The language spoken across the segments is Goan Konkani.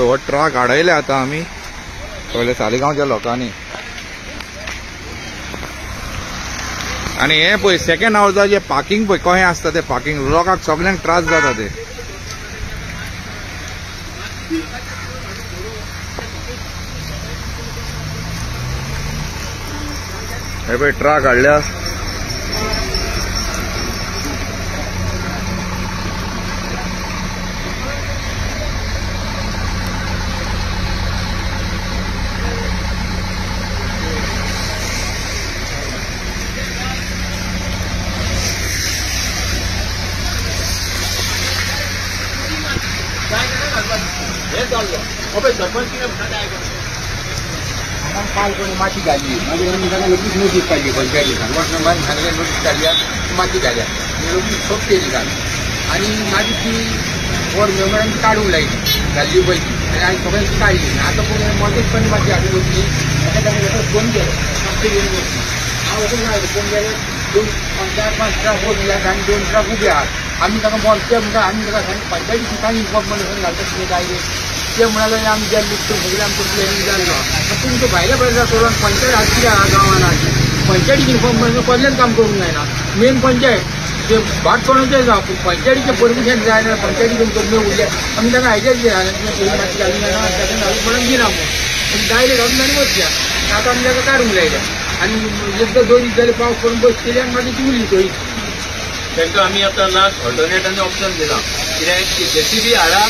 हो ट्रक आडयले आतां आमी सगळे सालिगांवच्या लोकांनी. आनी हे पळय सेकंड हावजाचें पार्किंग पळय कशें आसता तें पार्किंग, लोकांक सगळ्यांक त्रास जाता ते. हे पळय ट्रक हाडल्या. काल कोणी माती घाली मागीर आमी ताका रोखडीच नोटीस काडली पंचायतीसान वॉर्ड नंबर सांगले नोटीस काडली माती घाल्या आनी रोखडीच सोप केली काल आनी मागीर ती वॉर्ड मेंबरान काडूंक लायली घाल्ली पळय ती आनी आमी सगळ्यांनी काडली. आतां पूण मदतपणी माती हाडून वचली आतां ताणें ताका फोन केलो मातशें घेवन वचली. हांव वचून फोन केलो 2 4 5 ट्रक वचले आनी 2 ट्रक उबे आहात. आमी ताका ते म्हणटा आमी ताका सांग पंचायती कांय इन्फॉर्मेशन घालता कितें डायरेक्ट ते म्हणाले आमी गेल्ले सगळें आमचो प्लॅनिंग जाल्लो. तुमचो भायल्या भायल्या सोडून पंचायत आसली कित्याक आहा गांवान पंचायतीक इन्फॉर्मेशन कसलेंच काम करूंक जायना. मेन पंचायत ते भाट कोणाचें जावं पूण पंचायतीचें परमिशन जायना. पंचायती कंपनी उरल्या आमी तांकां आयडिया दिल्या पयलीं मातशी घालूंक जायना सेकंड घालून म्हणून दिना म्हूण पूण डायरेक्ट घालून ताणें वचल्या. आतां आमी ताका काडूंक लायल्या आनी एकदां 2 दीस जाले पावस पडून बस केली आनी मागीर ती उरली थंय. तांकां आमी आतां लास्ट ऑल्टरनेट आनी ऑप्शन दिलां कित्याक की जेसीबी हाडा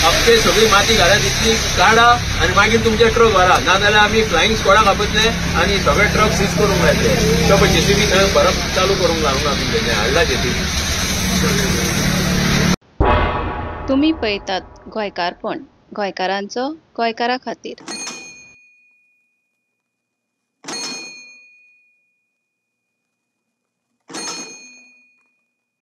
अख्खे सगळी माती घाला तितली काडा आनी मागीर तुमचे ट्रक व्हरा, नाजाल्यार आमी फ्लायिंग स्क्वॉडाक आपयतले आनी सगळे ट्रक सीज करूंक लायतले. तो पळय जेसीबी थंय भरप चालू करूंक लागूंक ना तुमचें हाडला जेसीबी. तुमी पळयतात गोंयकारपण, गोंयकारांचो गोंयकारा खातीर.